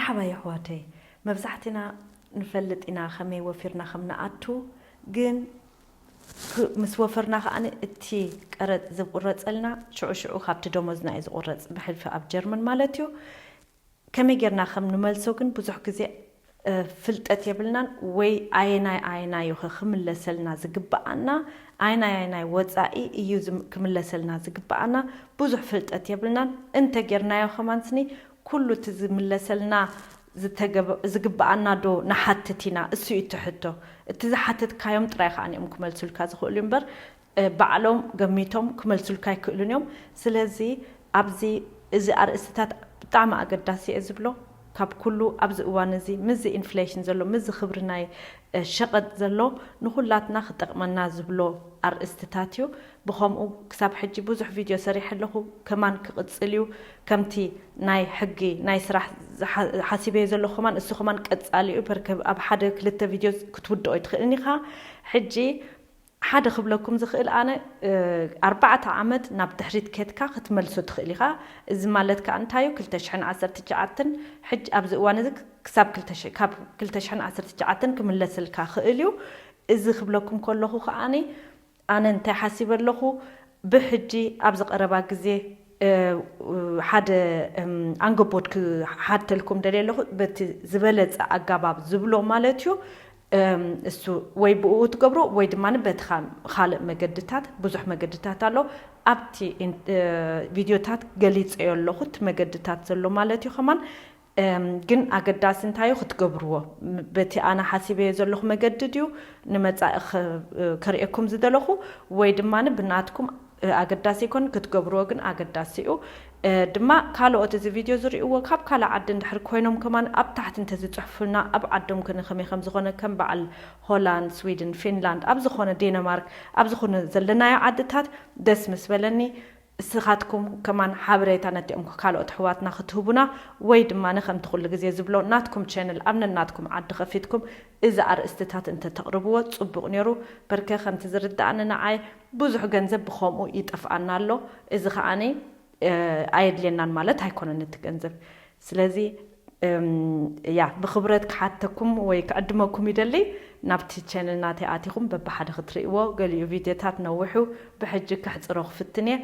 ሓባይ ኣሕዋተይ፣ መብዛሕትና ንፈልጥ ኢና ከመይ ወፊርና ከም ንኣቱ። ግን ምስ ወፈርና ከኣ እቲ ቀረጽ ዝቁረጸልና ሽዑ ሽዑ ካብቲ ደሞዝና እዩ ዝቁረጽ፣ ብሕልፊ ኣብ ጀርመን ማለት እዩ። ከመይ ጌርና ከም ንመልሶ ግን ብዙሕ ግዜ ፍልጠት የብልናን። ወይ ኣየናይ ኣየናይ እዩ ክምለሰልና ዝግብኣና፣ ኣየናይ ኣየናይ ወፃኢ እዩ ክምለሰልና ዝግብኣና፣ ብዙሕ ፍልጠት የብልናን። እንተ ጌርናዮ ከማን ስኒ ኩሉ እቲ ዝምለሰልና ዝግብኣና ዶ ንሓትት ኢና? እሱ እዩ እቲ ሕቶ። እቲ ዝሓተትካዮም ጥራይ ከዓ እዮም ክመልሱልካ ዝኽእሉ እምበር ባዕሎም ገሚቶም ክመልሱልካ ኣይክእሉን እዮም። ስለዚ ኣብዚ እዚ ኣርእስትታት ብጣዕሚ ኣገዳሲ እየ ዝብሎ። ካብ ኩሉ ኣብዚ እዋን እዚ ምስዚ ኢንፍሌሽን ዘሎ ምስዚ ክብሪ ናይ ሸቐጥ ዘሎ ንኹላትና ክጠቕመና ዝብሎ ኣርእስትታት እዩ። ብኸምኡ ክሳብ ሕጂ ብዙሕ ቪድዮ ሰሪሐ ኣለኹ፣ ከማን ክቕጽል እዩ። ከምቲ ናይ ሕጊ ናይ ስራሕ ሓሲበዮ ዘለኹ ከማን እሱ ከማን ቀጻሊ እዩ። በርከ ኣብ ሓደ ክልተ ቪድዮ ክትውድኦ ኣይትኽእልን ኢኻ። ሕጂ ሓደ ክብለኩም ዝኽእል ኣነ ኣርባዕተ ዓመት ናብ ድሕሪት ከድካ ክትመልሶ ትኽእል ኢኻ። እዚ ማለት ከዓ እንታይ እዩ? ክልተ ሽሕን ዓሰርተ ትሽዓተን ሕጂ ኣብዚ እዋን እዚ ክሳብ ክልተ ሽሕን ዓሰርተ ትሽዓተን ክምለስልካ ክእል እዩ። እዚ ክብለኩም ከለኹ ከዓኒ ኣነ እንታይ ሓሲበ ኣለኹ፣ ብሕጂ ኣብዚ ቀረባ ግዜ ሓደ ኣንገቦት ክሓተልኩም ደልየ ኣለኹ፣ በቲ ዝበለፀ ኣጋባብ ዝብሎ ማለት እዩ። እሱ ወይ ብኡ ትገብሩ ወይ ድማ በቲ ካልእ መገድታት፣ ብዙሕ መገድታት ኣሎ። ኣብቲ ቪድዮታት ገሊፀዮ ኣለኹ እቲ መገድታት ዘሎ ማለት እዩ። ከማን ግን ኣገዳሲ እንታይ እዩ ክትገብርዎ፣ በቲ ኣነ ሓሲበዮ ዘለኹ መገዲ ድዩ ንመፃኢ ከርእየኩም ዝደለኹ፣ ወይ ድማ ብናትኩም ኣገዳሲ ይኮን ክትገብርዎ ግን ኣገዳሲ እዩ። ድማ ካልኦት እዚ ቪድዮ ዝርእይዎ ካብ ካልእ ዓዲ እንድሕር ኮይኖም ከማን ኣብ ታሕቲ እንተዝፅሕፉልና ኣብ ዓዶም ከነ ከመይ ከም ዝኾነ ከም በዓል ሆላንድ፣ ስዊድን፣ ፊንላንድ ኣብ ዝኾነ ዴንማርክ ኣብ ዝኾነ ዘለናዮ ዓድታት ደስ ምስ በለኒ። እስኻትኩም ከማን ሓበሬታ ነቲኦም ካልኦት ኣሕዋትና ክትህቡና ወይ ድማ ከምቲ ኩሉ ግዜ ዝብሎ ናትኩም ቸነል ኣብ ነናትኩም ዓዲ ከፊትኩም እዚ ኣርእስትታት እንተተቕርብዎ ጽቡቕ ነይሩ። በርከ ከምቲ ዝርድኣኒ ንዓይ ብዙሕ ገንዘብ ብኸምኡ ይጠፍኣና ኣሎ። እዚ ከዓኒ ኣየድልየናን ማለት ኣይኮነን እቲ ገንዘብ። ስለዚ ያ ብክብረት ክሓተኩም ወይ ክዕድመኩም ይደሊ። ናብቲ ቸነል ናተይ ኣቲኹም በብሓደ ክትርእይዎ፣ ገሊኡ ቪድዮታት ነዊሑ ብሕጂ ከሕፅሮ ክፍትን እየ።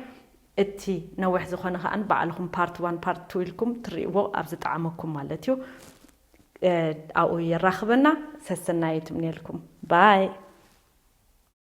እቲ ነዊሕ ዝኾነ ከኣን ባዕልኹም ፓርት ዋን ፓርት ቱ ኢልኩም ትርእይዎ ኣብ ዝጠዓመኩም ማለት እዩ። ኣብኡ የራኽበና። ሰሰናዩ ትምንየልኩም። ባይ።